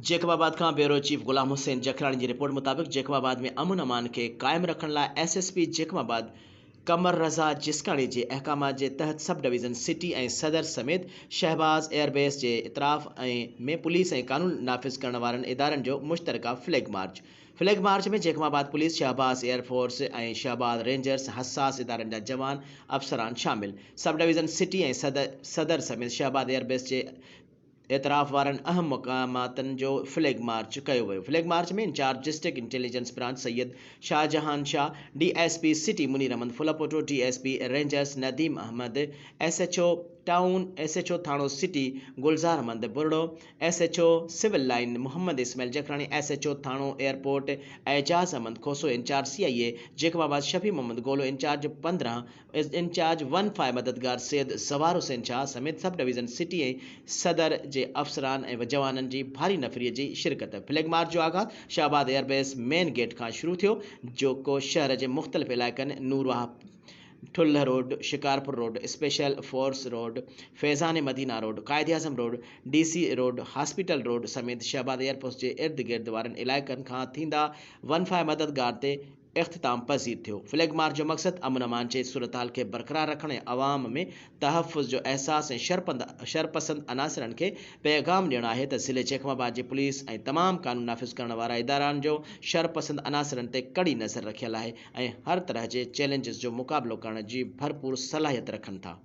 Jacob آباد کان bureau chief Ghulam Hussain Jakhrani جي رپورٽ مطابق جيڪب آباد ۾ امن امان کي قائم رکڻ لاء S S P Jacobabad Qamar Raza Jiskani جي احڪامات جي تحت سب ڊويزن سٽي ۽ صدر سميت شهباز ايئربيس جي اطراف ۽ ۾ پوليس ۽ قانون نافذ ڪرڻ وارن ادارن جو مشترڪه flag march flag march ۾ Jacobabad police Shahbaz air force ۽ Shahbaz rangers حساس ادارن جا جوان افسران شامل سب ڊويزن سٽي ۽ صدر سميت شهباز ايئربيس جي اعتراف وارن اهم مقاماتن جو فليگ مارچ ڪيو ويو. Flag march ۾ incharge district intelligence branch Syed Shahjahan Shah, D S P city Munir Ahmed Phulpoto, D S P rangers Nadeem Ahmed, S H O town, S H O Thano city Gulzar Ahmed Buriro, S H O civil line Muhammad Ismail Jakhrani, S H O Thano airport Ejaz Ahmed Khoso, incharge C I A Jacobabad Shafi Muhammad Golo, incharge 15 incharge one five Madadgar Syed Zawar Hussain Shah سميت sub division city ۽ صدر جي افسران ۽ جوانن جي ڀاري نفري جي شرڪت فليگ مارچ جو آغاز شهباز ايئربيس مين گيٽ کان شروع ٿيو جيڪو شهر جي مختلف علائقن Noorwah Thul road, Shikarpur road, special force road, Faizan Madina road, Quaid-e-Azam road, D C road, hospital road سميت شهباز ايئرپوسٽ جي ارد گرد وارن علائقن کان ٿيندا ون فائيو مددگار تي اختتام پذير ٿيو. فليگ مارچ جو مقصد امن امان جي صورتحال کي برقرار رکڻ ۽ عوام ۾ تحفظ جو احساس ۽ شرپسند عناصرن کي پيغام ڏيڻ آهي ته ضلعي جيڪب آباد جي پوليس ۽ تمام قانون نافذ ڪرڻ وارا اداران جو شرپسند عناصرن تي ڪڙي نظر رکيل آهي ۽ هر طرح جي چئلينجز جو مقابلو ڪرڻ جي ڀرپور صلاحيت رکن ٿا.